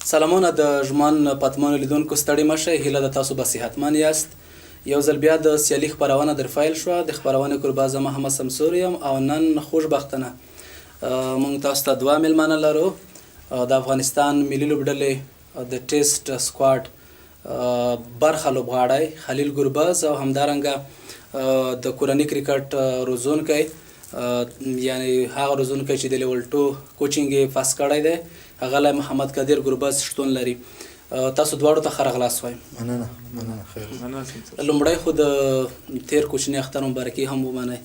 سلامونه د ژمن پتمنو لیدونکو، ستړي مه شئ. هیله ده تاسو به صحتمن یاست. یو ځل بیا د سیالي خپرونه در پیل شوه. د خپرونې کوربه زه محمد سمسور یم او نن خوشبختانه موږ تاسو ته دوه میلمانه لرو. د افغانستان ملي لوبډلې د ټیسټ سکواډ برخه لوبغاړی خلیل ګربز او همدارنګه د کورني کرکټ روزونکی، یعنی هغه روزونکی چې د لیول 2 کوچینګ یې پاس کړی دی، ښاغلی محمد قدیر ګربز شتون لري. تاسو دواړو ته ښه راغلاست وایم. مننه، مننه، خیر. لومړی خو د تیر کوچني اختر مبارکي هم ومنئ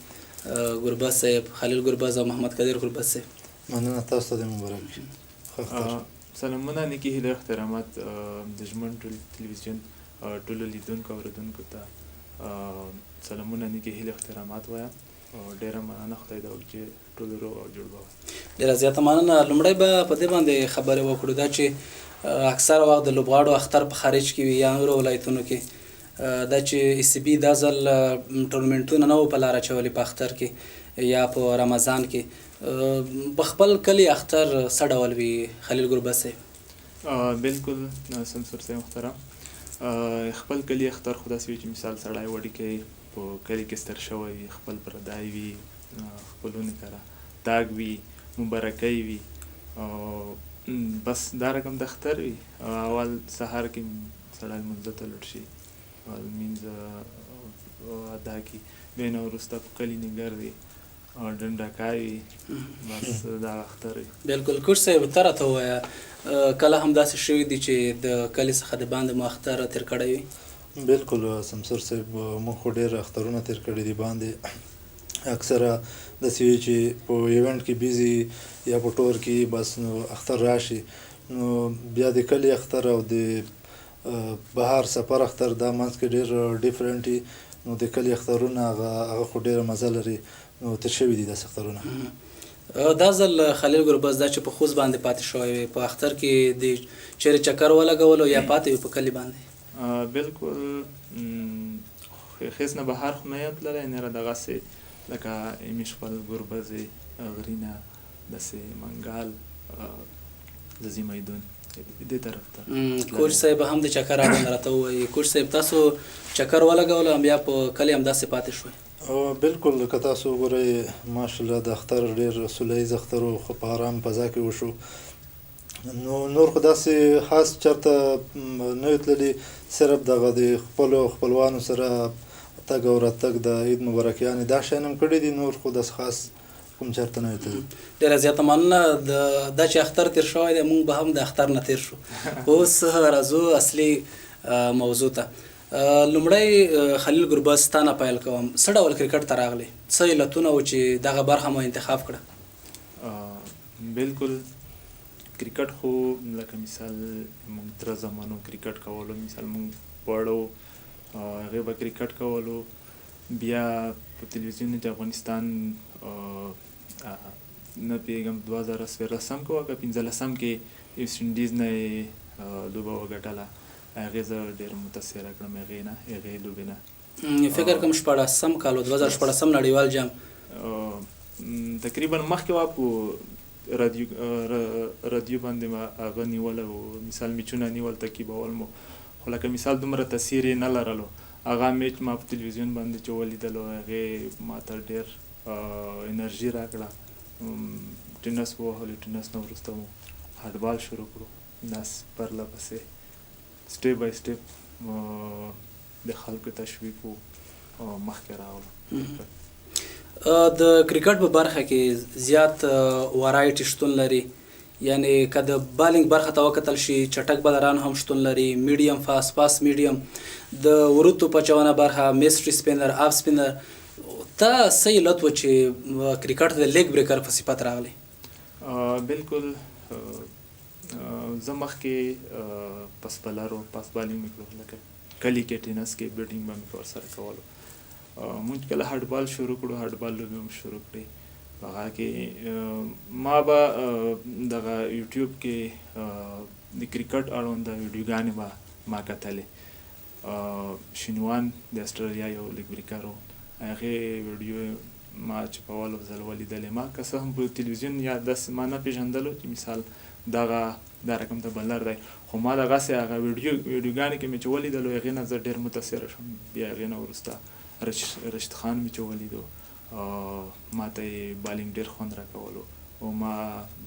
ګربز صاحب، خلیل ګربز او محمد قدیر ګربز صاحب. مننه، تاسو ته دې مبارک وي. ښه اختر. سلامونه، نیکې هیلې، احترامات د ژمن تلویزیون ټولو لیدونکو او اورېدونکو ته سلامونه، نیکې هیلې، احترامات وایم. ډېره مننه، خدای دې وکړي چې ټول روغ او جوړ به اوسئ. ډېره زیاته مننه. لومړی به په دې باندې خبرې وکړو، دا چې اکثره وخت د لوبغاړو اختر په خارج کې وي یا نورو ولایتونو کې، دا چې ای سي بي دا ځل ټورنمنټونه نه وو په لار اچولي په اختر کې یا په رمضان کې، په خپل کلي اختر څه ډول وي خلیل ګربز صاحب؟ بالکل سمسور صاحب محترم، خپل کلي اختر خو داسې وي چې مثال سړی وړوکی په کلي کې ستر شوی وي، خپل پردی وي، خپلونو کره تاګ وي، مبارکۍ وي، بس دا رقم د اختر وي. اول سهار کې سړی لمونځه ته لوټ شي، لمونځ ادا کړي، بیا نه وروسته په کلي نه ګرځي، ډنډکای وي، بس دا اختر وي. بالکل. کوچ صاحب، ته راته ووایه، کله هم داسې شوي دي چې د کلي څخه د باندې مو اختر تېر کړی وي؟ بالکل سمسور صاحب، موږ خو ډېر اخترونه تېر کړي دي باندې. اکثره داسې وي چې په event کې busy یا په tour کې، بس نو اختر راشي، نو بیا د کلي اختر او د بهر سفر اختر دا منځ کې ډېر different وي. نو د کلي اخترونه هغه خو ډېره مزه لري، نو تېر شوي دي داسې اخترونه. دا ځل خلیل ګربز، دا چې په خوست باندې پاتې شوی وي، په اختر کې د چېرې چکر ولګولو یا پاتې وي په کلي باندې؟ بالکل، خیس نه بهر خو نه یم تللی، نه دغسې لکه امیش خپل ګربزې غرینه داسې منګال ځاځي میدون دې طرف ته. کوچ صاحب هم د چکر اړوند راته ووایي. کوچ صاحب، تاسو چکر ولګولو هم یا په کلي همداسې پاتې شوئ؟ بالکل، که تاسو وګورئ، ماشاءالله د اختر ډېر سوله ییز اختر و، خو په آرام فضا کې وشو. نو نور خو داسې خاص چېرته نه یو تللي، صرف دغه د خپلو خپلوانو سره تګ او راتګ، د عید مبارکیانې، دا شیان هم کړي دي. نور خو داسې خاص کوم چېرته نه یو تللي. ډېره زیاته مننه. دا چې اختر تېر شوی دی، موږ به هم د اختر نه تېر شو. اوس راځو اصلي موضوع ته. لومړی خلیل ګربز، ستا نه پیل کوم. څه ډول کرکټ ته راغلې؟ څه علتونه وو چې دغه برخه مو انتخاب کړه؟ بالکل، کرکټ خو لکه مثال موږ تر زمانو کرکټ کولو، مثال موږ وړو هغې به کرکټ کولو. بیا په تلویزیون د افغانستان، نه پوهېږم 2013 کې وه که 15 کې، ویسټ انډیز نه یې لوبه وګټله، هغې زه ډېر متاثره کړم هغې نه، هغې لوبې نه. فکر کوم 16 کال و، 2016 نړیوال جام. تقریبا مخکې وه، په رادیو باندې ما هغه نیولی و، مثال میچونه نیول، تعقیبول مو، خو لکه مثال دومره تاثیر یې نه لرلو. هغه میچ ما په تلویزیون باندې چې ولیدلو، هغې ما ته ډېر انرژي راکړه. ټینس ووهلو، ټینس نه وروسته مو هانډبال شروع کړو، داس پرله پسې step by step د خلکو تشویق و مخکې راغلو. د کرکټ په برخه کې زیات variety شتون لري، یعنی که د بالینګ برخه ته وکتل شي، چټک بالران هم شتون لري، medium fast، fast medium، د ورو توپ اچونه برخه، mystery spinner، off spinner. ته څه علت و چې کرکټ د leg breaker په صفت راغلی؟ بالکل، زه مخکې fast bowler و، fast bowling مې کړو، لکه کلي کې ټینس کې بیټینګ به مې ورسره کولو. مونږ کله هانډبال شروع کړو، هانډبال لوبې مو شروع کړې، هغه کې ما به دغه یوټیوب کې د کرکټ اړوند ویډیوګانې به ما کتلې. شینوان د اسټرالیا یو leg breaker و، هغې ویډیو ما چې په اول ځل ولیدلې، ما که څه هم په تلویزیون یا داسې ما نه پېژندلو چې مثال دغه دا رقم ته بالر دی. خو ما دغسې هغه ویډیوګانې کې مې چې ولیدلو هغې نه زه ډېر متاثره شوم. بیا هغې نه وروسته رشید خان مې چې ولیدو، ما ته یې بالینګ ډېر خوند راکولو او ما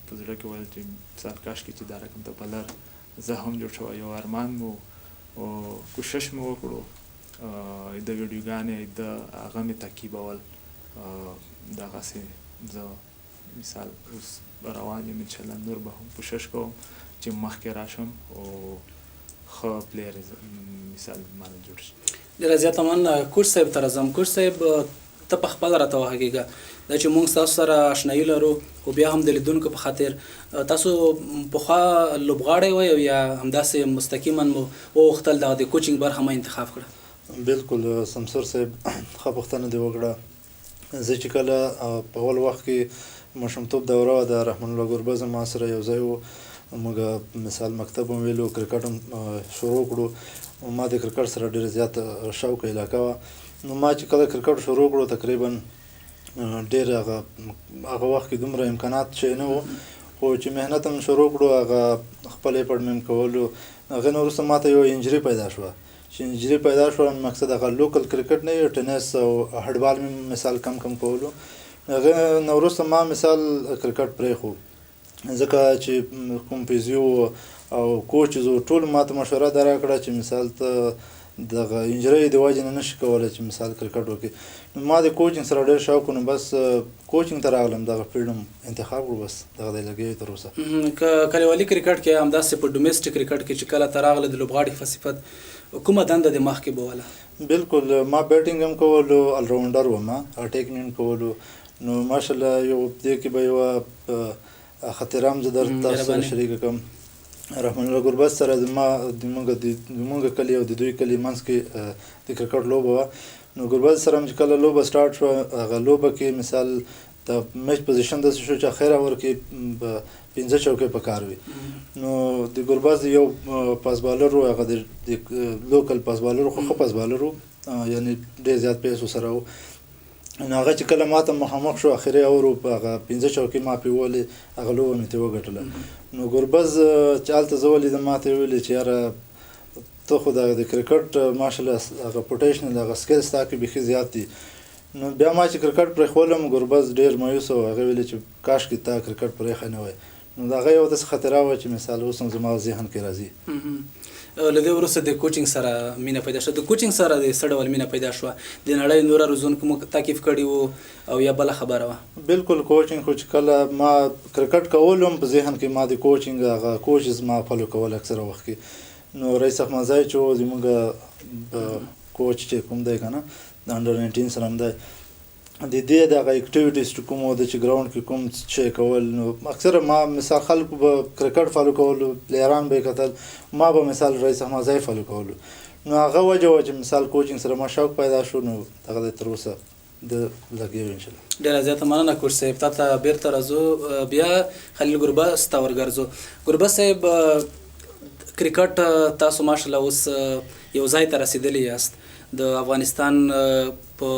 په زړه کې ویل چې مثال کاش کې چې دا رقم ته بالر زه هم جوړ شوی، یو ارمان مو او کوشش مې وکړو، د ویډیوګانې د هغه مې تعقیبول، دغسې زه مثال اوس روان یم، انشاءالله نور به هم کوشش کوم چې مخکې راشم او ښه player مثال مانه جوړ شي. ډېره زیاته مننه. کوچ صاحب ته راځم. کوچ صاحب، ته په خپله راته وغږېږه، دا چې موږ ستاسو سره اشنایي لرو خو بیا هم د لیدونکو په خاطر، تاسو پخوا لوبغاړی وئ او یا همداسې مستقیما مو وغوښتل دغه د کوچینګ برخه مو انتخاب کړه؟ بالکل سمسور صاحب، ښه پوښتنه دې وکړه. زه چې کله په اول وخت کې ماشومتوب دوره وه، د رحمان الله ګربز ما سره یو ځای و، موږ مثال مکتب هم ویلو، کرکټ هم شروع کړو، ما د کرکټ سره ډېره زیاته شوق علاقه وه. نو ما چې کله کرکټ شروع کړو تقریبا ډېر هغه وخت کې دومره امکانات چې نه وو، خو چې محنت هم شروع کړو، هغه خپل effort مې هم کولو. هغې نه وروسته ما ته یوه injury پیدا شوه، چې injury پیدا شوه مقصد هغه local کرکټ نه یو ټینس او هډبال مې مثال کم کم کولو. هغې نه وروسته ما مثال کرکټ پرېښو، ځکه چې کوم physio او coaches وو ټول ما ته مشوره دا راکړه چې مثال ته دغه injury د وجې نه نشي کولی چې مثال کرکټ وکړي. نو ما د کوچینګ سره ډېر شوق و، نو بس کوچینګ ته راغلم، دغه field هم انتخاب کړو، بس دغه دی لګیا یو تر اوسه. که کلیوالي کرکټ کې همداسې په domestic کرکټ کې چې کله ته راغلې د لوبغاړي په صفت کومه دنده دې مخکې بوله؟ بالکل ما batting هم کولو، all-rounder وم، attack مې هم کولو. نو ماشاءالله یو دې کې به یوه خاطره هم زه در تاسو سره شریکه کړم. رحمان الله ګربز سره زما زمونږ کلي او د دوی کلي منځ کې د کرکټ لوبه وه. نو ګربز سره هم چې کله لوبه start شوه، هغه لوبه کې مثال د match position داسې شو چې اخر over کې 5 چوکۍ په کار وي. نو د ګربز یو fast bowler و، هغه د local fast bowler خو ښه fast bowler و، یعنې ډېر زیات pace ورسره و. نو هغه چې کله ماته مخامخ شو اخري over و، په هغه 5 چوکۍ ما پرې ووهلې، هغه لوبه مې ترې وګټله. نو ګربز چې هلته زه ولیدم، ما ته یې وویلې چې یاره ته خو دغه د کرکټ ماشاءالله هغه potential هغه skill ستا کې بیخي زیات دي. نو بیا ما چې کرکټ پرېښولم، ګربز ډېر مایوسه و، هغه ویلې چې کاش کې تا کرکټ پرېښی نه وای. نو د هغه یوه داسې خاطره وه چې مثال اوس هم زما ذهن کې راځي. له دې وروسته د کوچینګ سره مینه پیدا شوه. د کوچینګ سره د څه ډول مینه پیدا شوه؟ د نړۍ نور روزونکو مو تعقیب کړي وو او یا بله خبره وه؟ بالکل کوچینګ خو چې کله ما کرکټ کولو هم په ذهن کې ما د کوچینګ هغه coaches ما follow کول اکثره وخت کې. نو رئیس احمدزی چې و زموږ کوچ چې کوم دی که نه، د under 19 سره هم دی، د دې دغه activities چې کوم و، د چې ground کې کوم څه کول، نو اکثره ما مثال خلکو به کرکټ follow کولو، player ان به یې کتل، ما به مثال رئیس احمدزی follow کولو. نو هغه وجه وه چې مثال کوچینګ سره ما شوق پیدا شو، نو دغه دی تر اوسه د لګیا یو انشاءالله. ډېره زیاته مننه کوچ صاحب، تا ته بېرته راځو، بیا خلیل ګربز ته ورګرځو. ګربز صاحب، کرکټ تاسو ماشاءالله اوس یو ځای ته رسېدلي یاست، د افغانستان په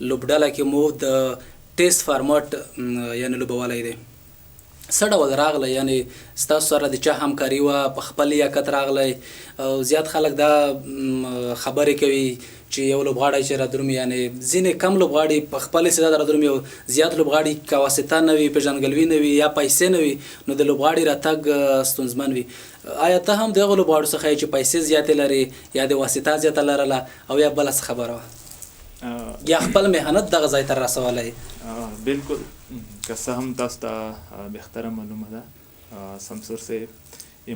لوبډله کې مو د test format یعنې لوبولی دی، څه ډول راغلی؟ یعنې ستاسو سره د چا همکاري وه، په خپل لیاقت راغلی؟ او زیات خلک دا خبرې کوي چې یو لوبغاړی چې رادرومي، یعنې ځینې کم لوبغاړي په خپل استعداد رادرومي او زیات لوبغاړي که واسطه نه وي، پېژندګلوي نه وي یا پیسې نه وي، نو د لوبغاړي راتګ ستونزمن وي. آیا ته هم د هغو لوبغاړو څخه یې چې پیسې زیاتې لرې یا د واسطه زیاته لرله او یا بله څه خبره وه، یا خپل محنت دغه ځای ته رسولی؟ بالکل، که څه هم تاسو ته بهتره معلومه ده سمسور صاحب،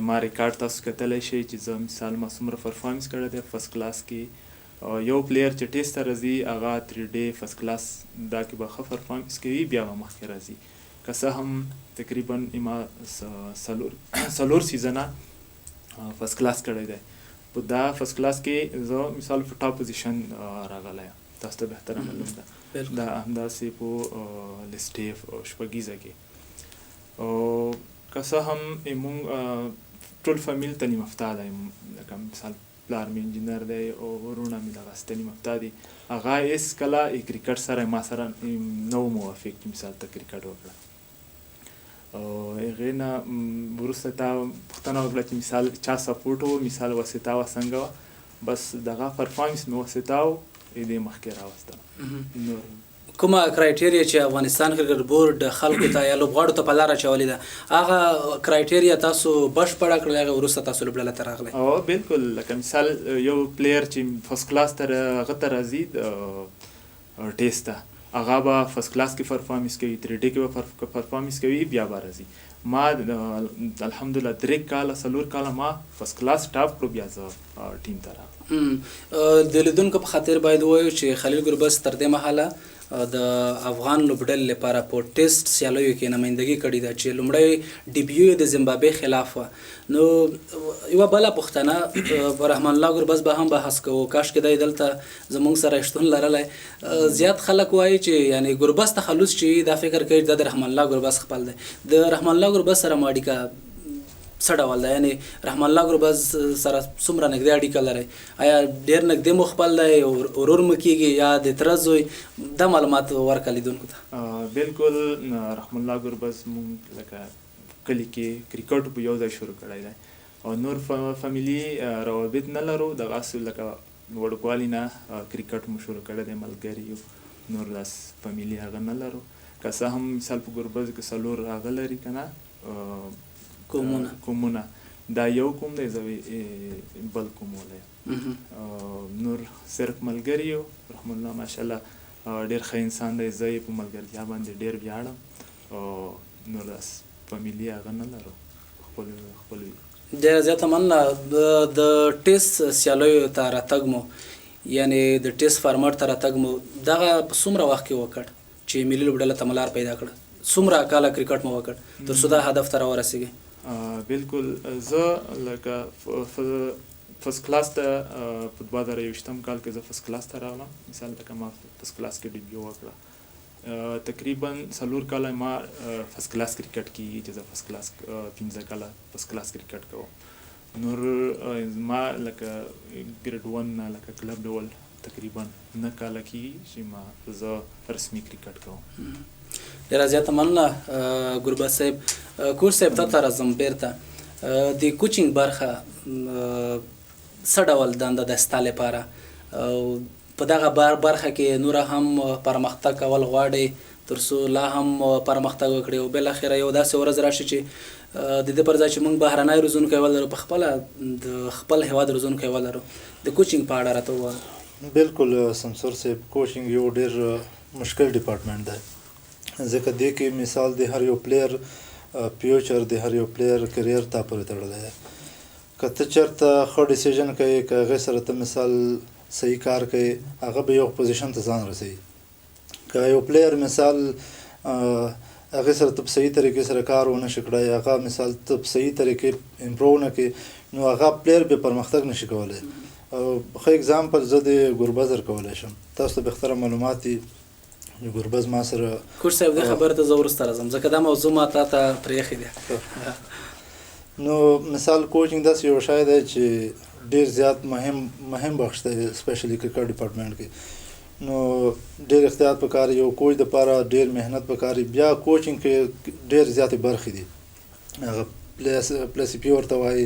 ما ریکارډ تاسو کتلی شئ چې زه مثال ما څومره performance کړی دی first class کې. یو player چې test ته راځي هغه three day first class دا کې به ښه performance کوي، بیا به مخکې راځي. که څه هم تقریبا ما څلور season first class کړی دی، په دا first class کې زه مثال په top position راغلی یم، تاسو ته بهتره معلوم ده. دا همداسې په list A شپږیزه کې. او که څه هم موږ ټول فامیل تعلیم یافته دی، لکه مثال پلار مې انجینر دی او وروڼه مې دغسې تعلیم یافته دي، هغه هېڅ کله کرکټ سره ما سره نه و موافق چې مثال ته کرکټ وکړه. او هغې نه وروسته تا پوښتنه وکړه چې مثال چا سپورټ و، مثال واسطه وه څنګه وه، بس دغه پرفارمنس مې واسطه و دې مخکې راوستم. نور کومه criteria چې افغانستان کرکټ بورډ خلکو ته یا لوبغاړو ته په لار اچولې ده، هغه criteria تاسو بشپړه کړل، هغه وروسته تاسو لوبډله ته راغلی؟ او بالکل، لکه مثال یو player چې first class ته هغه ته راځي ټیسټ ته، هغه به first class کې performance کوي، three day کې به performance کوي، بیا به راځي. ما الحمدلله 3 کاله 4 کاله ما first class top کړو، بیا زه ټیم ته راغلم. د لیدونکو په خاطر باید ووایو چې خلیل ګربز تر دې مهاله د افغان لوبډلې لپاره په ټیسټ سیالیو کې نمایندګي کړې ده چې لومړی debut یې د زیمبابوې خلاف وه. نو یوه بله پوښتنه، په رحمان الله ګربز به هم بحث کوو، کاشکې دی دلته زموږ سره شتون لرلی. زیات خلک وایي چې یعنې ګربز تخلص چې دا فکر کوي دا د رحمان الله ګربز خپل دی، د رحمان الله ګربز سره مو اړیکه څه ډول ده؟ یعنې رحمان الله ګربز سره څومره نږدې اړیکه لرئ؟ آیا ډېر نږدې مو خپل دی، ورور مو کېږي یا د تره زوی؟ دا معلومات ورکړه لیدونکو ته. بالکل، رحمان الله ګربز مونږ لکه کلي کې کرکټ په یو ځای شروع کړی دی او نور فامیلي روابط نه لرو، دغسې لکه وړوکوالي نه کرکټ مو شروع کړی دی، ملګري یو، نور داسې فامیلي هغه نه لرو. که څه هم مثال په ګربز کې 4 هغه لري که نه قومونه، دا یو قوم دی، زه بل قوم ولی. نور صرف ملګري یو. رحمان الله ماشاءالله ډېر ښه انسان دی، زه یې په ملګرتیا باندې ډېر ویاړم او نور داسې فامیلي هغه نه لرو، خپل وي. ډېره زیاته مننه. د ټیسټ سیالیو ته راتګ مو، یعنې د ټیسټ فارمټ ته راتګ مو دغه په څومره وخت کې وکړ چې ملي لوبډله ته مو لار پیدا کړه؟ څومره کاله کرکټ مو وکړ تر څو دا هدف ته راورسېږئ؟ بالکل، زه لکه first class ته په 2021 کال کې زه first class ته راغلم. مثال لکه ما first class کې debut وکړه، تقریبا 4 کاله ما first class کرکټ کېږي چې زه first class 5 کاله first class کرکټ کوم. نور ما لکه grade 1 نه لکه club level تقریبا 9 کاله کېږي چې ما زه رسمي کرکټ کوم. ډېره زیاته مننه ګربز صاحب. کوچ صاحب تا ته راځم بېرته. د coaching برخه څه ډول دنده ده ستا لپاره؟ او په دغه برخه کې نوره هم پرمختګ کول غواړې تر څو لا هم پرمختګ وکړي او بالاخره یو داسې ورځ راشي چې د دې پر ځای چې موږ بهرنی روزونکی ولرو، په خپله د خپل هېواد روزونکی ولرو؟ د coaching په اړه راته ووایه. بالکل سمسور صاحب، coaching یو ډېر مشکل ډپارټمنټ دی، ځکه دې کې مثال د هر یو player future، د هر یو player career تا پورې تړلی دی. که ته چېرته ښه decision کوې، که هغې سره ته مثال صحیح کار کوې، هغه به یو position ته ځان رسوي. که یو player مثال هغې سره ته په صحیح طریقې سره کار ونه شي کړی، هغه مثال ته په صحیح طریقې improve نه کړې، نو هغه player بیا پرمختګ نه شي کولی. او ښه example زه د ګربز درکولی شم، تاسو ته بهتره معلومات دي. ګربز ما سره کوچ صاحب دې خبرې ته زه وروسته راځم، ځکه دا موضوع ما تا ته پرېښې ده. نو مثال coaching داسې یو شی دی چې ډېر زیات مهم بخش دی، specially کرکټ department کې. نو ډېر احتیاط پکار، یو کوچ دپاره ډېر محنت پکار. بیا coaching کې ډېر زیاتې برخې دي، هغه فلسفي ورته وایي،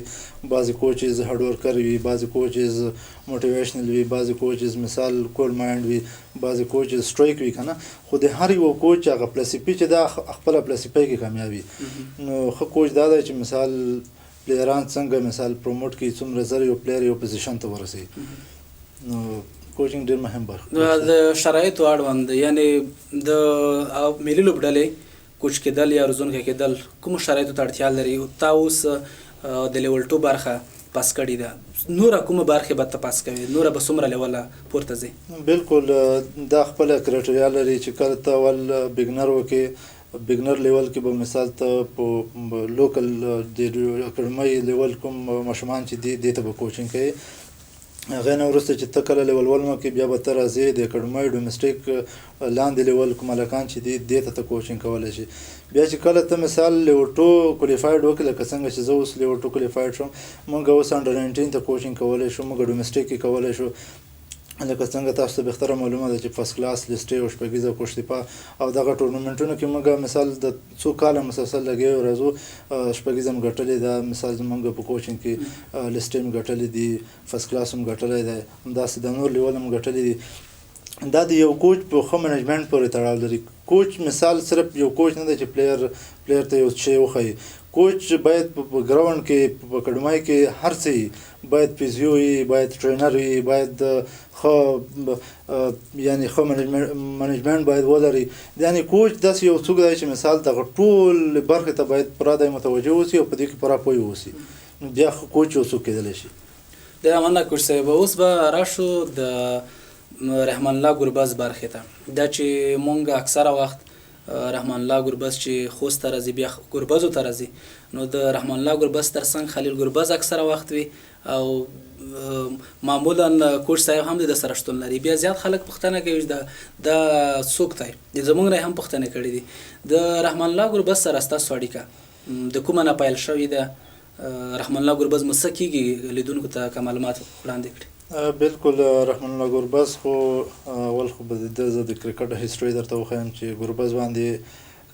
بعضې coaches hard worker وي، بعضې coaches motivational وي، بعضې coaches مثال cool mind وي، بعضې coaches strict وي که نه. خو د هر یو کوچ هغه فلسفي چې دا خپله فلسفي کې کامیاب وي. نو ښه کوچ دا دی چې مثال player ان څنګه مثال promote کړي، څومره زر یو player یو position ته ورسوي. نو coaching ډېر مهم برخه. د شرایطو اړوند، یعنې د ملي لوبډلې کوچ کېدل یا روزونکی کېدل کومو شرایطو ته اړتیا لري؟ تا اوس د level 2 برخه پاس کړې ده، نوره کومه برخې به ته پاس کوې؟ نوره به څومره level ه پورته ځې؟ بالکل، دا خپله criteria لري چې کله ته اول beginner وکړې، beginner level کې به مثال ته په local د اکاډمۍ level کوم ماشومان چې دي دې ته به coaching کوې. هغې نه وروسته چې ته کله level 1 وکړې، بیا به ته راځې د اکاډمۍ domestic لاندې level کوم هلکان چې دي دې ته ته coaching کولی شې. بیا چې کله ته مثال level 2 qualified وکړې، لکه څنګه چې زه اوس level 2 qualified شوم، موږ اوس under 19 ته coaching کولی شو، موږ domestic کې کولی شو. لکه څنګه تاسو ته بهتره معلومه ده چې فرست کلاس، لیسټې او شپږیزه او قوشتپه او دغه ټورنمنټونو کې موږ مثال د څو کاله مسلسل لګیا یو راځو، شپږیزه هم ګټلې ده، مثال زموږ په کوچینګ کې لیسټې هم ګټلې دي، فرست کلاس هم ګټلی دی، همداسې د نور لیول هم ګټلې دي. دا د یو کوچ په ښه منیجمنټ پورې تړاو لري. کوچ مثال صرف یو کوچ نه دی چې پلیر ته یو شی وښيي، کوچ باید په ګراوند کې، په اکاډمۍ کې هر څه وي، باید فزیو وي، باید ټرینر وي، باید ښه یعنی ښه منیجمنټ باید ولري. یعنی کوچ داسې یو څوک دی چې مثال دغه ټول برخې ته باید پوره دی متوجه اوسي او په دې کې پوره پوه اوسي، نو بیا ښه کوچ یو څوک کېدلی شي. ډېره مننه کوچ صاحب. اوس به راشو د رحمان الله ګربز برخې ته. دا چې مونږ اکثره وخت رحمان الله ګربز چې خوست ته راځي بیا ګربزو ته راځي، نو د رحمان الله ګربز ترڅنګ خلیل ګربز اکثره وخت وي او معمولا کوچ صاحب هم د ده سره شتون لري. بیا زیات خلک پوښتنه کوي چې دا څوک دی، د زمونږ نه هم پوښتنه کړې دي. د رحمان الله ګربز سره ستاسو اړیکه د کومه نه پیل شوې ده؟ رحمان الله ګربز مو څه کېږي؟ لیدونکو ته که معلومات وړاندې کړي. بالکل، رحمان الله ګربز خو اول خو به د ده زه د کرکټ هیسټري درته وښیم چې ګربز باندې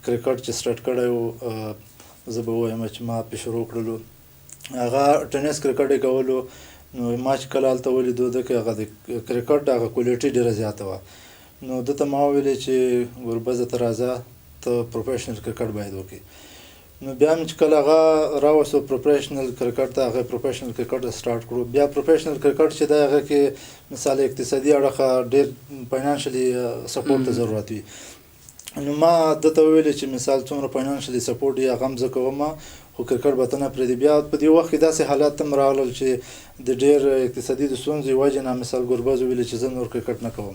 کرکټ چې سټارټ کړی و، زه به ووایم چې ما پرې شروع کړلو، هغه ټینس کرکټ یې کولو. نو ما چې کله هلته ولیدو ده کې هغه د کرکټ هغه کوالټي ډېره زیاته وه، نو ده ته ما وویلې چې ګربزه ته راځه، ته پروفیشنل کرکټ باید وکړې. نو بیا مې چې کله هغه راوستو پروفیشنل کرکټ ته، هغه پروفیشنل کرکټ سټارټ کړو. بیا پروفیشنل کرکټ چې دی هغه کې مثال اقتصادي اړخه ډېر فاینانشلي سپورټ ته ضرورت وي. نو ما ده ته وویلې چې مثال څومره فاینانشلي سپورټ یې هغه هم زه کوم، خو کرکټ به ته نه پرېږدې. بیا په دې وخت کې داسې حالات هم راغلل چې د ډېر اقتصادي د ستونزې وجې نه مثال ګربز وویلې چې زه نور کرکټ نه کوم.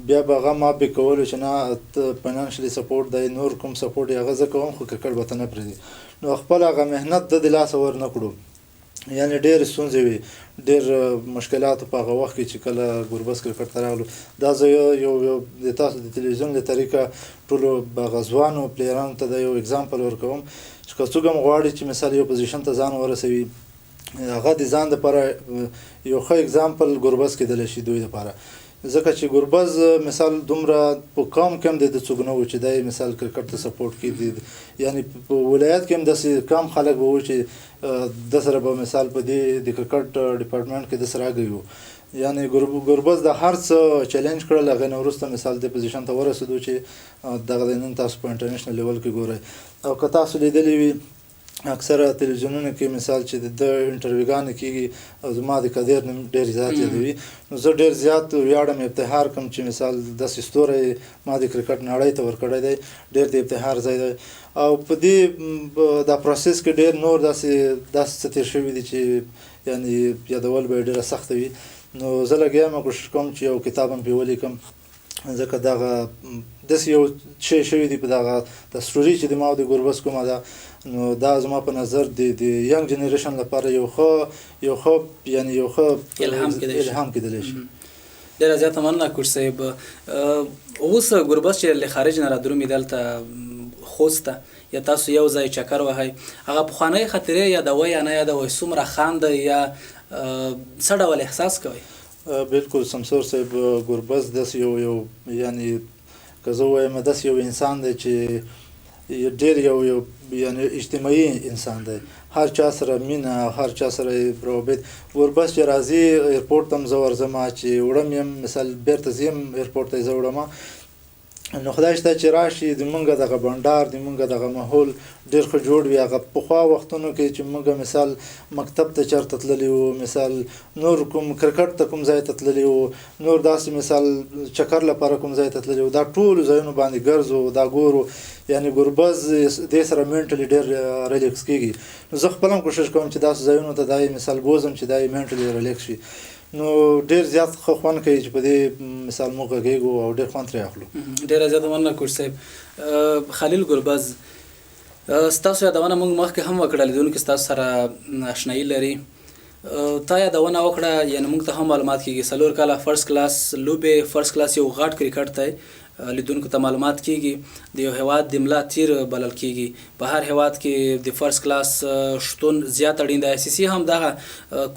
بیا به هغه ما پې کولو چې نه ته فاینانشلي سپورټ دی، نور کوم سپورټ یې هغه زه کوم، خو کرکټ به ته نه پرېږدې. نو خپل هغه محنت ده د لاسه ور نه کړو، یعنی ډېرې ستونزې وې، ډېر مشکلات په هغه وخت کې چې کله ګربز کرکټ ته راغلو. دا زه یو د تاسو د تلویزیون له طریقه ټولو هغه ځوانو پلیرانو ته دا یو اگزامپل ورکوم چې که څوک هم غواړي چې مثال یو پوزیشن ته ځان ورسوي، هغه د ځان دپاره یو ښه اگزامپل ګربز کېدلی شي دوی دپاره. ځکه چې ګربز مثال دومره په قوم کې هم د ده څوک نه و چې دی مثال کرکټ ته سپورټ کړي، یعنی په ولایت کې هم داسې کم خلک به وو چې ده سره به مثال په دې د کرکټ ډپارټمنټ کې ده سره اګوي وو. یعنی ګربز د هر څه چیلنج کړل، هغې نه وروسته مثال دې پوزیشن ته ورسېدو چې دغه دی نن تاسو په انټرنیشنل لیول کې ګورئ. او که تاسو لیدلی وي اکثره تلویزیونونو کې مثال چې د ده انټرویوګانې کېږي، زما د قدیر نوم ډېر زیات یادوي، نو زه ډېر زیات ویاړم، افتخار کوم چې مثال داسې ستوری ما د کرکټ نړۍ ته ورکړی دی، ډېر د افتخار ځای دی. او په دې دا پروسس کې ډېر نور داسې څه تېر شوي دي چې یعنی یادول به یې ډېره سخته وي. نو زه لګیا یم، کوشش کوم چې یو کتاب هم پرې ولیکم، ځکه دغه داسې یو شی شوي دي په دغه د سټوري چې د ما او د ګربز کومه ده، نو دا زما په نظر د ینګ جنریشن لپاره یو ښه، یو ښه، یعنی یو ښه الهام کېدای شي. الهام کېدلی شي. ډېره زیاته مننه کوچ صاحب. اوس ګربز چې له خارج نه رادرومي دلته خوست ته، یا تاسو یو ځای چکر وهئ، هغه پخوانۍ خاطرې یادوئ یا نه یادوئ؟ څومره خاندئ یا څه ډول احساس کوئ؟ بالکل سمسور صاحب، ګربز داسې یو یعنی که زه ووایم داسې یو انسان دی چې ډېر یو یعنی اجتماعي انسان دی، هر چا سره مینه، هر چا سره روابط. ګربز چې راځي ایرپورټ ته هم زه ورځم، چې وړم یم مثال بېرته ځم ایرپورټ ته یې زه وړم، نو خدای شته چې راشي د مونږ دغه بنډار، د مونږ دغه ماحول ډېر ښه جوړ وي. هغه پخوا وختونو کې چې مونږ مثال مکتب ته چېرته تللي وو، مثال نور کوم کرکټ ته کوم ځای ته تللي وو، نور داسې مثال چکر لپاره کوم ځای ته تللي وو، دا ټولو ځایونو باندې ګرځو، دا ګورو، یعنی ګربز دې سره منټلي ډېر ریلیکس کېږي. نو زه خپل هم کوشش کوم چې داسې ځایونو ته دا یې مثال بوځم چې دا یې منټلي ریلیکس شي. نو ډېر زیات ښه خوند کوي چې په دې مثال موږ غږېږو او ډېر خوند ترې اخلو. ډېره زیاته مننه کوچ صاحب. خلیل ګربز، ستاسو یادونه موږ مخکې هم وکړه، لیدونکي ستاسو سره اشنایي لري. تا یادونه وکړه، یعنی موږ ته هم معلومات کېږي 4 کاله فرست کلاس لوبې، فرست کلاس یو غټ کرکټ دی، لیدونکو ته معلومات کیږي، د یو هیواد د ملا تیر بلل کیږي. په هر هیواد کې د فرست کلاس شتون زیات اړین دی. آی سي سي هم دغه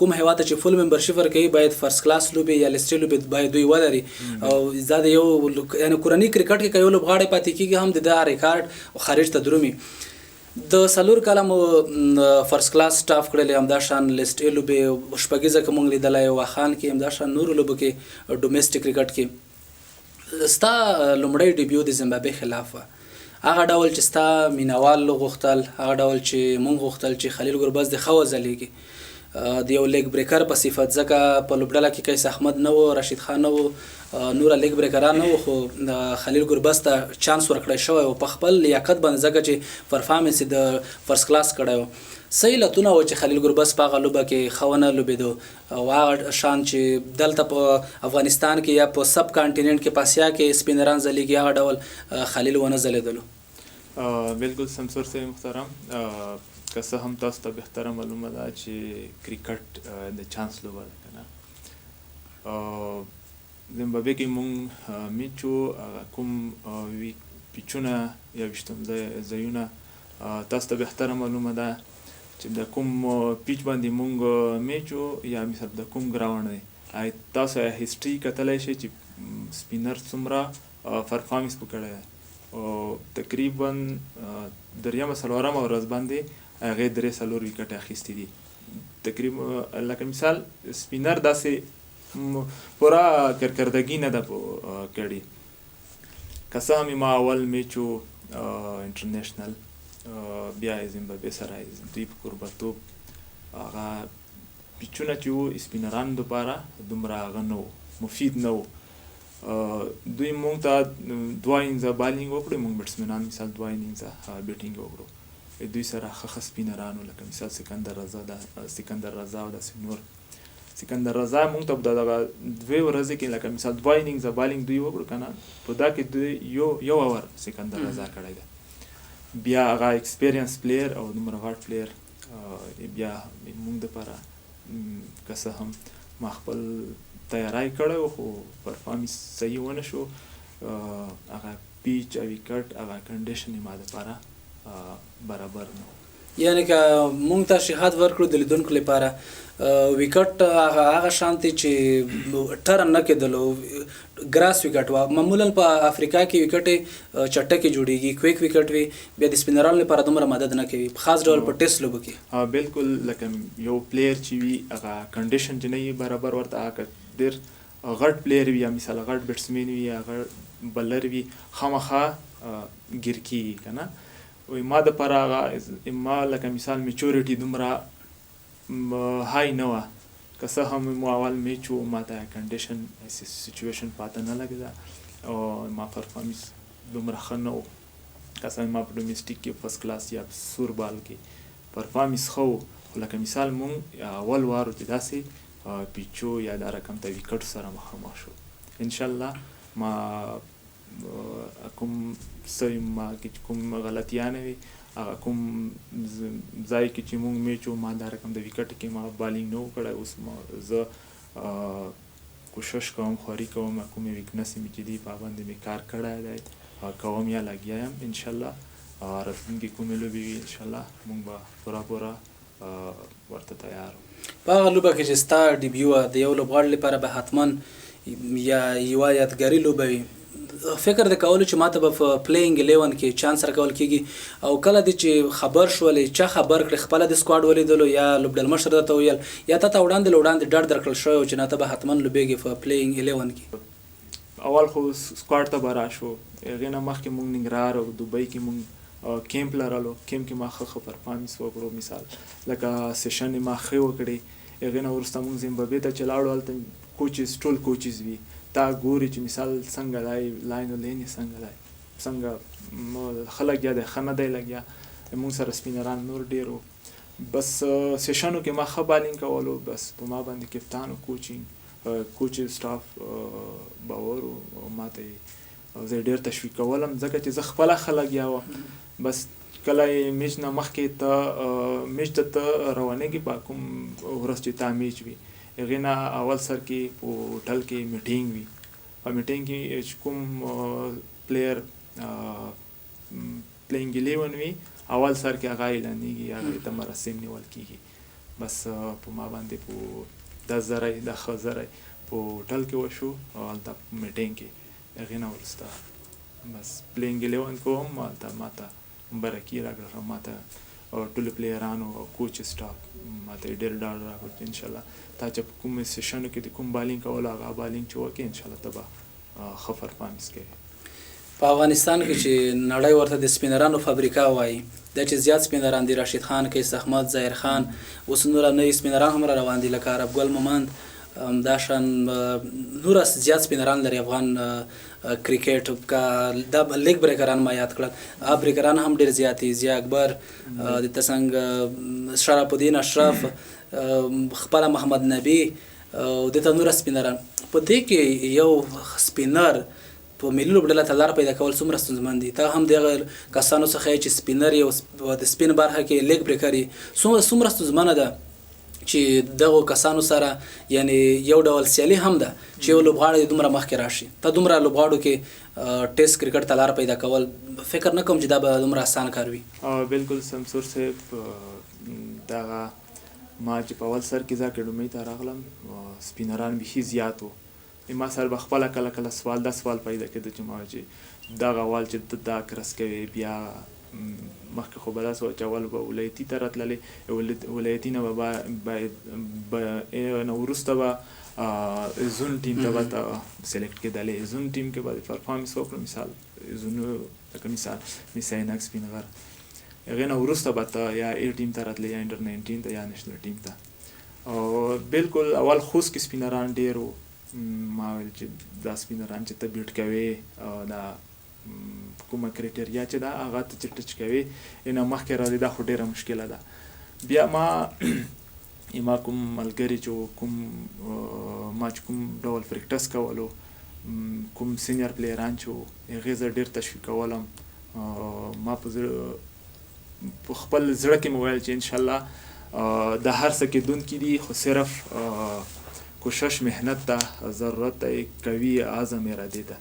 کوم هیواد ته چې فول ممبرشپ ورکوي باید فرست کلاس لوبې یا لیست لوبې باید دوی ولري. او دا د یو یعنی کورني کرکټ کې که یو لوبغاړی پاتې کیږي هم د دا ریکارډ خارج ته درومي. د څلور کاله مو فرست کلاس سټاف کړلی، همداشان لیست ای لوبې شپږیزه که مونږ لیدلی واخان کې، همداشان نورو لوبو کې ډومېسټک کرکټ کې. ستا لومړی ډیبیو د زمبابوې خلاف وه، هغه ډول چې ستا مینوال غوښتل، هغه ډول چې مونږ غوښتل چې خلیل ګربز د ښه وځلېږي د یو لیګ بریکر په صفت، ځکه په لوبډله کې قیس احمد نه و، رشید خان نه و، نور لیګ بریکران نه و، خو خلیل ګربز ته چانس ورکړی شوی و په خپل لیاقت باندې، ځکه چې پرفارمنس یې د فرست کلاس کړی و. څه علتونه و چې خلیل ګربز په هغه لوبه کې ښه ونه لوبېدو او هغه شان چې دلته په افغانستان کې یا په سب کانټیننټ کې په اسیا کې سپینران ځلېږي هغه ډول خلیل ونه ځلېدلو؟ بالکل سمسور صاحب محترم، که څه هم تاسو ته بهتره معلومه ده چې کرکټ د چانس لوبه ده که نه. زمبابوې کې مونږ میچ و، هغه کوم پیچونه یا ویشتم ځایونه تاسو ته بهتره معلومه ده چې د کوم پیچ باندې مونږ میچ و یا مثال د کوم ګراونډ دی. تاسو هیسټري کتلی شئ چې سپینر څومره پرفارمنس وکړی دی. او تقریبا دریمه څلورمه ورځ باندې هغې درې څلور ویکټې اخیستې دي. تقریبا لکه مثال سپینر داسې پوره کرکردګي نه ده کړې. که څه هم ما اول میچ و انټرنیشنل، بیا یې زمبابوې سره دوی په کوربتوب هغه پیچونه چې وو سپینرانو دپاره دومره هغه نه وو، مفید نه وو. دوی مونږ ته دوه اینزه بالینګ وکړو، مونږ بیټسمنان مثال دوه اینزه بیټینګ وکړو. دوی سره ښه ښه سپینران وو، لکه مثال سکندر رضا ده، سکندر رضا او داسې نور. سکندر رضا مونږ ته په دغه دوې ورځې کې لکه مثال دوه ایننګزه بالینګ دوی وکړو که نه، په دا کې دوی یو اور سکندر رضا کړی دی. بیا هغه ایکسپیرینس پلیر او دومره غټ پلیر بیا مونږ دپاره که څه هم ما خپل تیاری کړی و خو پرفارمنس صحیح ونه شو. هغه پیچ او ویکټ هغه کنډیشن یې ما دپاره برابر نه و. یعنی که مونږ تشریحات ورکړو د لیدونکو لپاره، ویکټ هغه شانتي چې ټرن نه کېدلو، ګراس ویکټ وه. معمولا په افریقا کې ویکټې چټکې جوړیږي، کویک ویکټ وي، بیا د سپینرانو لپاره دومره مدد نه کوي، په خاص ډول په ټیسټ لوبو کې. بالکل، لکه یو پلیر چې وي هغه کنډیشن چې نه وي برابر ورته، هغه ډېر غټ پلیر وي یا مثال غټ بیټسمین وي یا غټ بلر وي، خامخا ګیر کېږي که نه. وایي ما دپاره هغه ما لکه مثال میچورټي دومره های نه وه. که څه هم مو اول میچ و، ما ته کنډیشن سچویشن پاته نه لګېده او ما پرفارمنس دومره ښه نه و. که څه هم ما په ډومېسټیک کې فرست کلاس یا سور بال کې پرفارمنس ښه و، خو لکه مثال مونږ اول وار و چې داسې پیچو یا دا رقم ته ویکټ سره مخامخ شو. انشاءالله ما کوم څه ما کې چې کوم غلطیانې وي، هغه کوم ځای کې چې مونږ میچ و، ما دا رقم د ویکټ کې ما بالینګ نه و کړی. اوس ما زه کوشش کوم، خواري کوم، کومې ویکنسې مې چې دي په هغه باندې مې کار کړی دی، کوم یا لګیا یم. انشاءالله راتلونکې کومې لوبې وي انشاءالله مونږ به پوره پوره ورته تیار وو. په هغه لوبه کې چې ستا ډیبیو وه، د یو لوبغاړي لپاره به حتما یا یوه یادګاري لوبه وي، فکر د کولو چې ماته به په پلیینګ 11 کې چانس راکول کېږي، او کله دې چې خبر شولې، چا خبر کړې، خپله د سکواډ ولیدلو یا لوبډلمشر درته ویل، یا تا ته وړاندې له وړاندې ډاډ درکړل شوی و چې نه ته به حتما لوبېږې په پلیینګ 11 کې؟ اول خو سکواډ ته به راشو، هغې نه مخکې مونږ ننګرهار او دوبۍ کې مونږ کیمپ لرلو. کیمپ کې ما ښه ښه پرفارمنس وکړو، مثال لکه سیشن ما ښې وکړې. هغې نه وروسته مونږ زمبابوې ته چې لاړو، هلته کوچز ټول کوچز وي، تا ګوري چې مثال څنګه دی، لاین او لین یې څنګه دی، څنګه ښه لګیا دی، ښه نه دی لګیا. مونږ سره سپینران نور ډېر وو. بس سیشنو کې ما ښه بالینګ کولو، بس په ما باندې کپتان و، کوچ سټاف باور و، ما ته یې زه یې ډېر تشویقولم، ځکه چې زه خپله ښه لګیا وم. بس کله یې میچ نه مخکې ته میچ ته ته روانېږې، په کوم ورځ چې تا میچ وي، هغې نه اول سر کې په هوټل کې میټینګ وي، په میټینګ کې چې کوم پلیر پلینګ 11 وي، اول سر کې هغه اعلانېږي، هغه ته مراسم نیول کېږي. بس په ما باندې په 10 زره د ښه زره په هوټل کې وشو او هلته په میټینګ کې. هغې نه وروسته بس پلینګ 11 کوم، هلته ما ته مبارکي راکړه، ما ته او ټولو پلیرانو او کوچ سټاف ما ته ډېر ډاډ راکړ چې انشاءالله تا چې په کوم سیشنو کې د کوم بالینګ کولو، هغه بالینګ چې وکړې، انشاءالله ته به ښه پرفارمنس کوې. په افغانستان کې چې نړۍ ورته د سپینرانو فابریکه وایي، دا چې زیات سپینران دي، راشد خان، قیس احمد، ظاهر خان، اوس نور نوي سپینران هم را روان دي لکه عرب ګل مومند، دا شان نور زیات سپینران لري افغان کرکټ. که دا لیګ بریکران ما یاد کړل، بریکران هم ډیر زیات دي، ضیا اکبر، د ترڅنګ شرف الدین اشرف، خپله محمد نبي او دته نور سپینران. په دې کې یو سپینر په ملي لوبډله ته لار پیدا کول څومره ستونزمن دي؟ ته هم دغه کسانو څخه یې چې سپینر یې او د سپین برخه کې لیګ بریکر یې. څومره ستونزمنه ده چې دغو کسانو سره، یعنی یو ډول سیالي هم ده، چې یو لوبغاړی دومره مخکې راشي؟ ته دومره لوبغاړو کې ټیسټ کرکټ ته لار پیدا کول، فکر نه کوم چې دا به دومره اسان کار وي. بالکل سمسور صاحب، دغه ما چې په اول سر کې زه اکاډمۍ ته راغلم، سپینران بیخي زیات وو. ما سره به خپله کله کله سوال دا سوال پیدا کېده چې ما چې دغه اول چې ته دا کرس کوې، بیا مخکې خو به داسې وه چې اول به ولایتي ته راتللې، ولایتي نه به باید نه وروسته به زون ټیم ته به ته سلیکټ کېدلې. زون ټیم کې به پرفارمنس وکړو، مثال زونو لکه مثال مس عینک، سپین غر، هغې نه وروسته به ته یا ای ټیم ته راتلې، یا انډر 19 ته، یا نېشنل ټیم ته. او بالکل اول خوست کې سپینران ډېر وو. ما ویل چې دا سپینران چې ته بیټ کوې او دا کومه کرایټریا چې ده هغه ته چې ټچ کوې، نه مخکې راځي، دا خو ډېره مشکله ده. بیا ما کوم ملګري چې کوم ما چې کوم ډول پریکټس کولو، کوم سینیر پلیران چې وو، هغې زه ډېر تشویقولم. ما په زړه په خپل زړه کې مې ویل چې انشاءالله د هر څه کېدونکي دي، خو صرف کوشش محنت ته ضرورت دی، قوي عزم ارادې ته.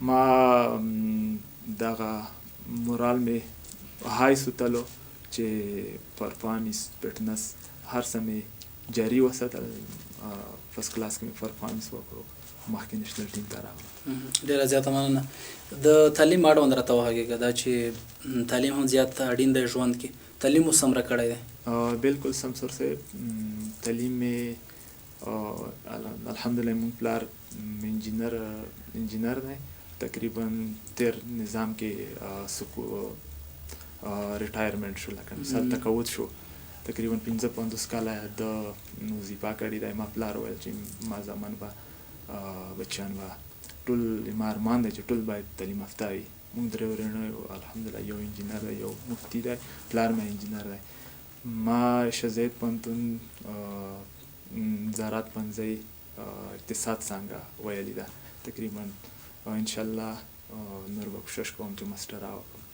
ما دغه مورال مې های سوتلو چې پرفارمنس، فټنس، هر څه مې جاري وساتل. فرست کلاس کې مې پرفارمنس وکړو، مخکې نېشنل ټیم ته راغلم. ډېره زیاته مننه. د تعلیم اړوند راته وغږېږه، دا چې تعلیم هم زیات اړین دی ژوند کې، تعلیم مو څومره کړی دی؟ بالکل سمسور صاحب، تعلیم مې الحمدلله، مونږ پلار انجینر دی، تقریبا تیر نظام کې سکو ریټایرمنټ شو، لکه مثال تقاعد شو. تقریبا 55 کاله د وظیفه کړې ده. ما پلار ویل چې ما زامن به، بچیان به ټول، ما ارمان دی چې ټول باید تعلیم یافته وي. مونږ درې ورونه یو، الحمدلله یو انجینر دی، یو مفتي دی، پلار مې انجینر دی. ما شهزاید پوهنتون زراعت پوهنځی اقتصاد څانګه ویلې ده تقریبا، او انشاءالله نور به کوشش کوم چې ماسټرا وکړم.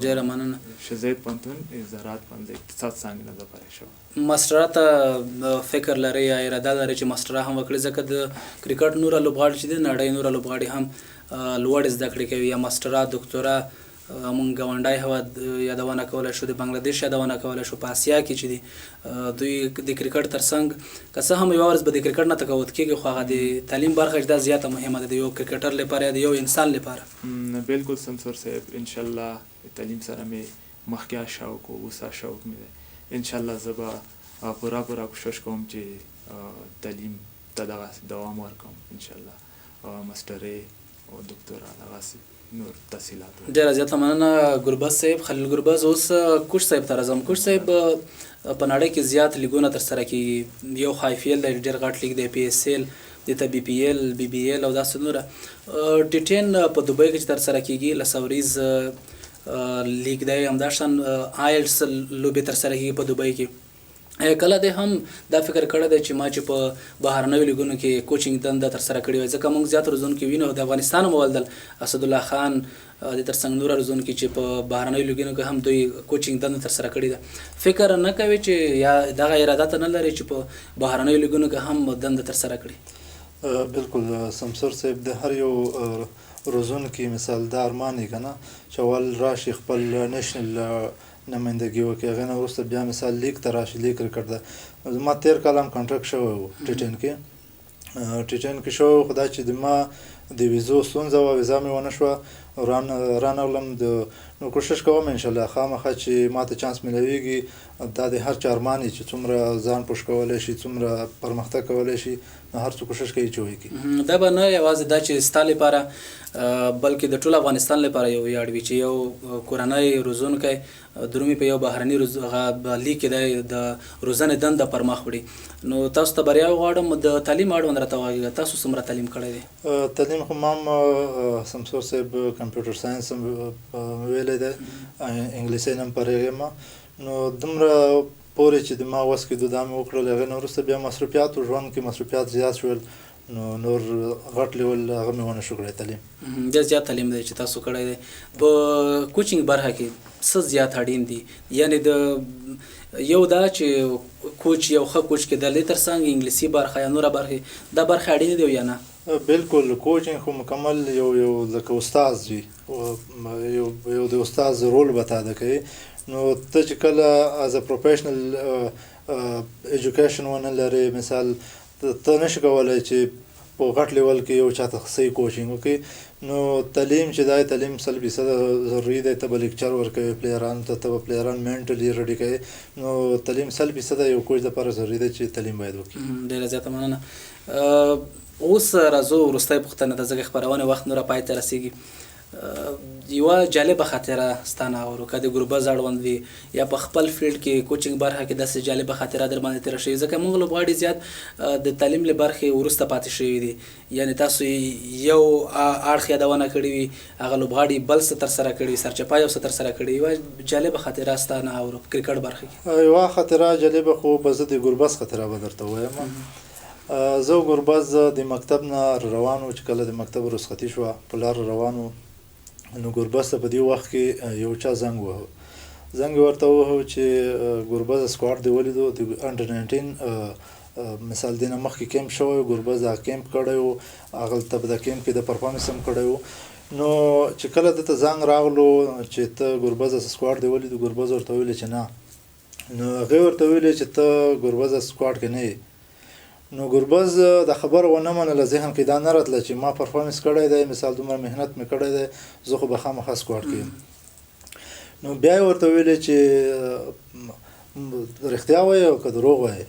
ډېره مننه. شهزاید پوهنتون زراعت پوهنځی اقتصاد څانګې نه زه فارغ شوم. ماسټرا ته فکر لري یا اراده لري چې ماسټرا هم وکړي؟ ځکه د کرکټ نوره لوبغاړي چې دي، نړۍ نوره لوبغاړي هم لوړې زده کړې کوي، یا ماسټرا، دکتورا. مونږ ګاونډی هېواد یادونه کولی شو، د بنګلادیش یادونه کولی شو. په اسیا کې چې دي، دوی د کرکټ ترڅنګ، که څه هم یوه ورځ به د کرکټ نه تقاعد کېږي، خو هغه د تعلیم برخه چې دا زیاته مهمه ده د یو کرکټر لپاره یا د یو انسان لپاره. بالکل سمسور صاحب، انشاءالله تعلیم سره مې مخکې شوق و، اوس شوق مې دی. انشاءالله زه به پوره پوره کوشش کوم چې تعلیم ته دغسې دوام ورکړم، انشاءالله ماسټرۍ او دکتورا، دغسې نور تحصیلات. ډېره زیاته مننه ګربز صاحب، خلیل ګربز. اوس کوچ صاحب ته راځم. کوچ صاحب، په نړۍ کې زیات لیګونه ترسره کیږي. یو خو آی پي ایل دی، ډېر غټ لیګ دی، پي ایس ایل، دې ته بي پي ایل، بي بي ایل او داسې نوره. ټي ټین په دوبۍ کې چې ترسره کیږي، 10 اوریز لیګ دی. همداشان آیلټس لوبې ترسره کیږي په دوبۍ کې. کله دې هم دا فکر کړی دی چې ما چې په بهرنیو لیګونو کې کوچینګ دنده ترسره کړې وای؟ ځکه موږ زیات روزونکي وینو، د افغانستان هم ولیدل، اسدالله خان، د ترڅنګ نور روزونکي چې په بهرنیو لیګونو کې هم دوی کوچینګ دنده ترسره کړې ده. فکر نه کوي چې یا دغه اراده ته نه لري چې په بهرنیو لیګونو کې هم دنده ترسره کړي؟ بالکل سمسور صاحب، د هر یو روزونکي مثال دا ارمان یې که نه چې اول راشي خپل نېشنل نمایندګي وکړي، هغې نه وروسته بیا مثال لیګ ته راشي، لیګ کرکټ ده. زما تېر کال هم کانټرکټ شوی و ټي ټین کې، ټي ټین کې شوی و، خو دا چې د ما د ویزو ستونزه وه، ویزا مې ونه شوه، رانغلم. د نو کوشش کوم انشاءالله خامخا چې ما ته چانس میلاویږي. دا د هر چا ارمان وي چې څومره ځان پوش کولی شي، څومره پرمختګ کولی شي، نو هر څوک کوشش کوي چې وکړي. دا به نه یوازې دا چې ستا لپاره بلکې د ټول افغانستان لپاره یو ویاړ وي چې یو کورنی روزونکی درومي په یو بهرني لیګ کې دی د روزنې دنده پر مخ وړي. نو تاسو ته بریا غواړم. د تعلیم اړوند راته وغږېږه، تاسو څومره تعلیم کړی دی؟ تعلیم خو ما هم سمسور صاحب کمپیوټر ساینس هم ویلی دی، انګلیسي نه هم فارغ یم. نو دومره پورې چې د ما وس کېدو دا مې وکړل. هغې نه وروسته بیا مصروفیات و، ژوند کې مصروفیات زیات شول، نو نور غټ لیول هغه مې ونه شو کړی تعلیم. ډېر زیات تعلیم دی چې تاسو کړی دی. په کوچینګ برخه کې څه زیات اړین دي؟ یعنې د یو دا چې کوچ یو ښه کوچ کېدل دې ترڅنګ انګلیسي برخه یا نوره برخې، دا برخه اړینې دي او یا نه؟ بالکل، کوچینګ خو مکمل یو یو لکه استاد وي، یو یو د استاد رول به تا ادا کوي. نو ته چې کله از ا پروفیشنل ایجوکیشن ونه لرې، مثال ته نشي کولی چې په غټ لیول کې یو چاته صحیح کوچینګ وکړي. نو تعلیم چې دی، تعلیم 100% ضروري دی. ته به لیکچر ورکوې پلیرانو ته، ته به پلیران منټلي ریډي کوې. نو تعلیم 100% یو کوچ دپاره ضروري دی چې تعلیم باید وکړي. ډېره زیاته مننه. اوس راځو وروستۍ پوښتنه ده، ځکه خپرونې وخت نوره پای ته رسېږي. یوه جالبه خاطره ستا نه اورو، که د ګربز اړوند وي یا په خپل فیلډ کې کوچینګ برخه کې داسې جالبه خاطره در باندې تېره شوې، ځکه موږ لوبغاړي زیات د تعلیم له برخې وروسته پاتې شوي دي. یعنې تاسو یو اړخ یادونه کړې وي، هغه لوبغاړي بل څه ترسره کړي وي، سرچپه یو څه ترسره کړي. یوه جالبه خاطره ستا نه اورو په کرکټ برخه کې. یوه خاطره جالبه خو به زه د ګربز خاطره به درته ووایم. زه او ګربز د مکتب نه روان وو، چې کله د مکتب رخصتي شوه په لار روان وو. نو ګربز ته په دې وخت کې یو چا زنګ ووهه، زنګ یې ورته ووهه چې ګربز سکواډ دې ولیدو، د انډر 19 مثال دې نه مخکې کیمپ شوی و، ګربز دغه کیمپ کړی و، هغلته په دغه کیمپ کې د پرفارمنس هم کړی و. نو چې کله ده ته زنګ راغلو چې ته ګربز سکواډ دې ولیدو، ګربز ورته وویل چې نه. نو هغې ورته وویل چې ته ګربز سکواډ کې نه یې. نو ګربز د خبره ونه منله، ذهن کې دا نه راتله چې ما پرفارمنس کړی دی، مثال دومره محنت مې کړی دی، زه خو به خامخا سکواډ کې یم. نو بیا یې ورته وویلې چې رښتیا وایې او که دروغ وایې؟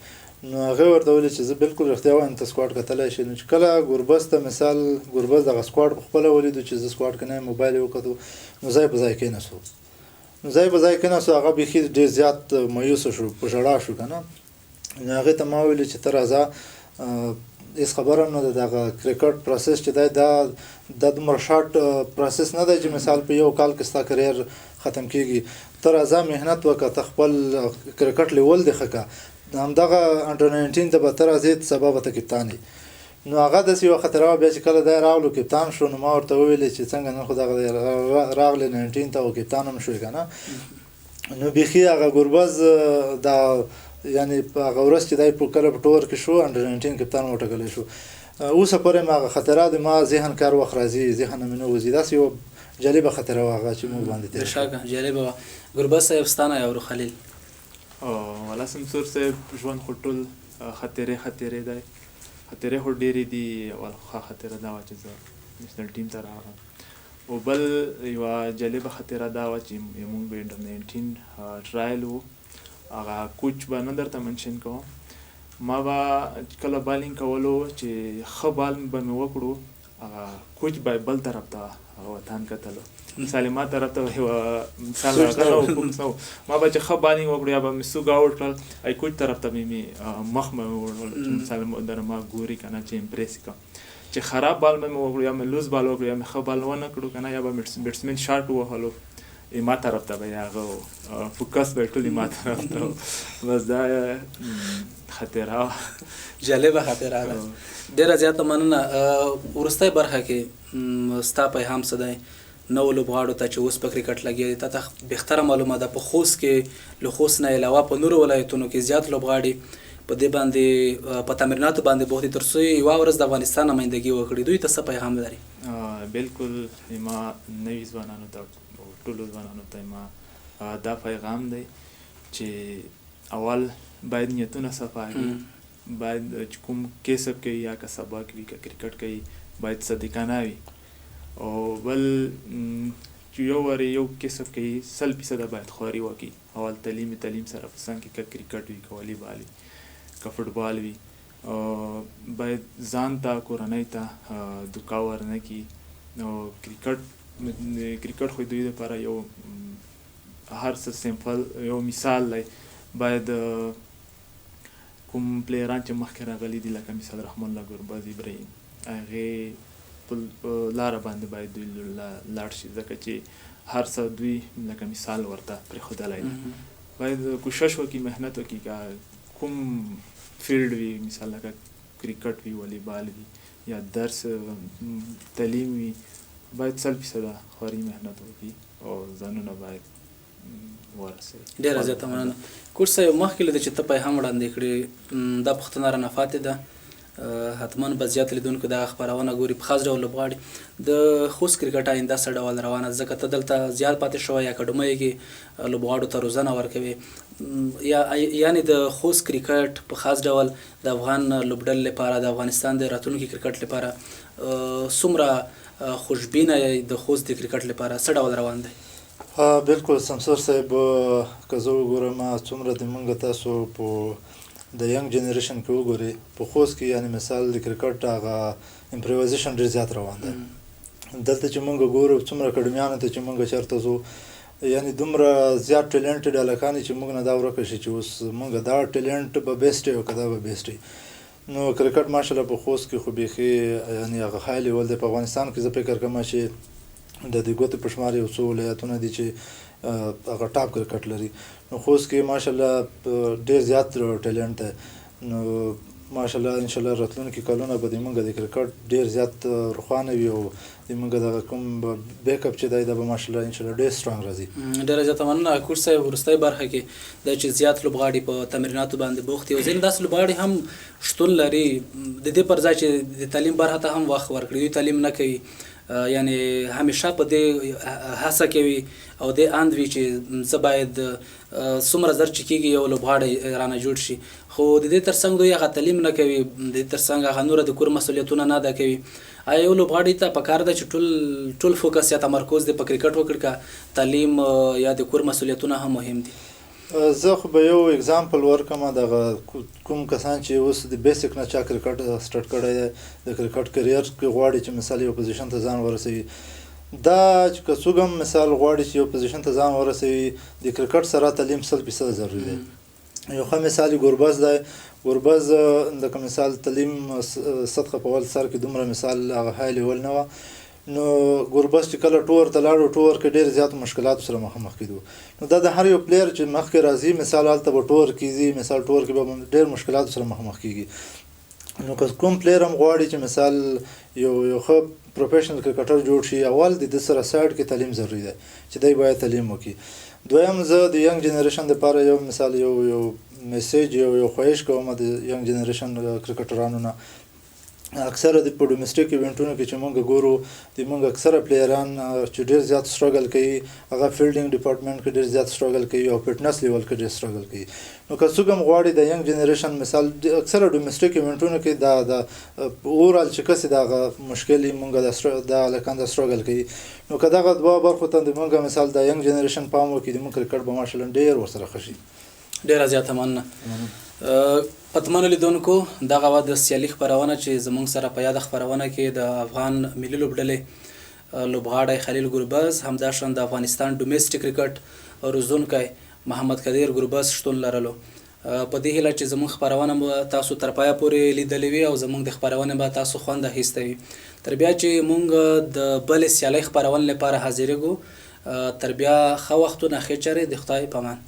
نو هغې ورته وویلې چې زه بالکل رښتیا وایم، ته سکواډ کتلی شې. نو چې کله ګربز ته مثال ګربز دغه سکواډ په خپله ولیدو چې زه سکواډ کې نه یم، موبایل یې وکتو، نو ځای په ځای کېناستو. نو ځای په ځای کېناستو، هغه بیخي ډېر زیات مایوسه شو، په ژړا شو که نه. نو هغې ته ما وویل چې ته راځه، هېڅ خبره نه ده، دغه کرکټ پروسس چې دی دا دومره شارټ پروسس نه دی چې مثال په یو کال کې ستا کریر ختم کېږي. ته راځه محنت وکړه، ته خپل کرکټ لیول دې ښه کړه، همدغه انډر 19 ته به ته راځې، سبا به ته کپتان یې. نو هغه داسې یوه خاطره وه. بیا چې کله دی راغلو کپتان شو، نو ما ورته وویلې چې څنګه نن خو دغه دی راغلې 19 ته او کپتان هم شوې که نه. نو بیخي هغه ګربز دا یعنې په هغه ورځ چې دی په کله په ټور کې شو، انډر 19 کپتان وټاکلی شو. اوسه پورې هم هغه خاطره د ما ذهن کې هر وخت راځي، ذهن نه مې نه وځي. داسې یوه جالبه خاطره وه هغه چې موږ باندې تېره شوه. بېشکه جالبه وه. ګربز صاحب ستا نه اورو خلیل. والا سمسور صاحب ژوند خو ټول خاطرې خاطرې دی، خاطرې خو ډېرې دي. اول خو ښه خاطره دا وه چې زه نېشنل ټیم ته راغلم، او بل یوه جالبه خاطره دا وه چې موږ به انډر 19 ټرایل و، هغه کوچ به نه درته منشن کوم، ما به کله بالینګ کولو چې ښه بال به مې وکړو، هغه کوچ به بل طرف ته هغه وطن کتلو، مثال ما طرف ته یوه مثال راغله او کوم څه و، ما به چې ښه بالینګ وکړو یا به مې سوګ اوټ کړل، ای کوچ طرف ته به مې مخ به مې وړول چې مثال در ما ګوري که نه چې امپرس یې کړم. چې خراب بال به مې وکړو یا مې لوز بال وکړو یا مې ښه بال ونه کړو که نه، یا به بیټسمن شارټ ووهلو، ما طرف ته به یې هغه فوکس به یې ټول ما طرف ته و. بس دا خاطره وه. جالبه خاطره ده. ډېره زیاته مننه. وروستۍ برخه کې ستا پیغام څه دی نوو لوبغاړو ته چې اوس په کرکټ لګیا دي؟ تا ته بهتره معلومه ده په خوست کې له خوست نه علاوه په نورو ولایتونو کې زیات لوبغاړي په دې باندې په تمریناتو باندې بوخت دي تر څو یوه ورځ د افغانستان نمایندګي وکړي، دوی ته څه پیغام لري؟ بلکل زما نوي ځوانانو ته او ټولو ځوانانو ته زما دا پیغام دی چې اول باید نیتونه صفا وي، باید چې کوم کسب کوي یا که سبق وي که کرکټ کوي باید صادقانه وي، او بل چې یو وارې یو کسب کوي 100% باید خواري وکړي. اول تعلیم سره په څنګ کې که کرکټ وي که والیبال وي که فوټبال وي، باید ځان ته کورنۍ ته دوکه ورنه کړي. او کرکټ خو دوی لپاره یو هر څه سمپل یو مثال دی. باید کوم پلیران چې مخکې راغلي دي لکه مثال رحمان الله ګربز، ابراهیم، هغې په لاره باندې باید دوی لاړ شي، ځکه چې هر څه دوی لکه مثال ورته پرېښودلی دی. باید کوشش وکړي، محنت وکړي، که کوم فیلډ وي مثال لکه کرکټ وي، والیبال وي، یا درس تعلیم وي، باید 100% خواري محنت وکړي او ځانونه باید ورسوي. ډېره زیاته مننه کوچ صاحب. مخکې له دې چې ته پیغام وړاندې کړې دا پوښتنه رانه پاتې ده، حتما به زیات لیدونکو دا خپرونه ګوري، په خاص ډول لوبغاړي. د خوست کرکټ آینده څه ډول روانه ده؟ ځکه ته دلته زیات پاتې شوی، اکاډمیو کې لوبغاړو ته روزنه ورکوي، یعنې د خوست کرکټ په خاص ډول د افغان لوبډلې لپاره، د افغانستان د راتلونکي کرکټ لپاره څومره خوشبینه یې د خوست د کرکټ لپاره څه ډول روان دی؟ بالکل سمسور صاحب، که زه وګورم څومره د موږ تاسو په د ینګ جنریشن کې وګورئ په خوست کې، یعنې مثال د کرکټ هغه امپروایزیشن ډېر زیات روان دی. دلته چې موږ ګورو څومره اکاډمیانو ته چې موږ چېرته ځو، یعنې دومره زیات ټیلنټډ هلکان چې موږ نه دا ورکه شي چې اوس موږ دا ټیلنټ به بیسټ وي او که دا به بیسټ وي. نو کرکټ ماشاءالله په خوست کې خو بیخي یعنې هغه های لیول دی. په افغانستان کې زه فکر کوم چې د دې ګوتې په شمار یو څو ولایتونه دي چې هغه ټاپ کرکټ لري. نو خوست کې ماشاءالله ډېر زیات ټیلنټ دی. نو ماشاءالله انشاءالله راتلونکي کلونه به د موږ د کرکټ ډېر زیات روښانه وي او د موږ دغه کوم بیک اپ چې دی دا به ماشاءالله انشاءالله ډېر سترانګ راځي. ډېره زیاته مننه کوچ صاحب. وروستۍ برخه کې دا چې زیات لوبغاړي په تمریناتو باندې بوخت دي او ځینې داسې لوبغاړي هم شتون لري د دې پر ځای چې د تعلیم برخه ته هم وخت ورکړي، دوی تعلیم نه کوي، یعنې همیشه په دې هڅه کوي او دې اند وي چې زه باید څومره زر چې کېږي یو لوبغاړی رانه جوړ شي، خو د دې ترڅنګ دوی هغه تعلیم نه کوي، د دې ترڅنګ هغه نوره د کور مسؤلیتونه نه ادا کوي. آیا یو لوبغاړي ته پکار ده چې ټول فوکس یا تمرکز دې په کرکټ وکړي که تعلیم یا د کور مسؤلیتونه هم مهم دي؟ زه خو به یو اگزامپل ورکړم. دغه کوم کسان چې اوس د بیسیک نه چا کرکټ سټارټ کړی دی، د کرکټ کریر کې غواړي چې مثال یو پوزیشن ته ځان ورسوي، دا چې که څوک هم مثال غواړي چې یو پوزیشن ته ځان ورسوي، د کرکټ سره تعلیم 100% ضروري دی. یو ښه مثال یې ګربز دی. ګربز لکه مثال تعلیم سطح په اول سر کې دومره مثال هغه های لیول نه وه. نو ګربز چې کله ټور ته لاړو، ټور کې ډېر زیات مشکلاتو سره مخامخ کېدو. نو دا د هر یو پلیر چې مخکې راځي مثال هلته به ټور کې ځي، مثال ټور کې به ډېر مشکلاتو سره مخامخ کېږي. نو که کوم پلیر هم غواړي چې مثال یو ښه پروفیشنل کرکټر جوړ شي، اول د ده سره سایډ کې تعلیم ضروري دی چې دی باید تعلیم وکړي. دویم، زه د ینګ جنریشن دپاره یو مثال یو میسج یو خواهش کوم د ینګ جنریشن کرکټرانو نه. اکثره د په ډومېسټک ایونټونو کې چې موږ ګورو، د موږ اکثره پلیران چې ډېر زیات سټرګل کوي، هغه فیلډینګ ډپارټمنټ کې ډېر زیات سټرګل کوي او فټنس لیول کې ډېر سټرګل کوي. نو که څوک هم غواړي د ینګ جنریشن مثال اکثره ډومېسټک ایونټونو کې دا د اوورال چې کسې دغه مشکل یې موږ دا هلکان دا سټرګل کوي. نو که دغه دوه برخو ته د موږ مثال د ینګ جنریشن پام وکړي، د موږ کرکټ به ماشاءالله ډېر ورسره ښه شي. ډېره زیاته مننه. پتمنو لیدونکو، دغه وه د سیالي خپرونه چې زموږ سره په یاده خپرونه کې د افغان ملي لوبډلې لوبغاړی خلیل ګربز، همداشان د افغانستان ډومېسټک کرکټ روزونکی محمد قدیر ګربز شتون لرلو. په دې هیله چې زموږ خپرونه به تاسو تر پایه پورې لیدلې وي او زموږ د خپرونې به تاسو خوند اخیستی وي. تر بیا چې موږ د بلې سیالۍ خپرونې لپاره حاضرېږو، تر بیا ښه وختونه، ښې چارې، د خدای په امان.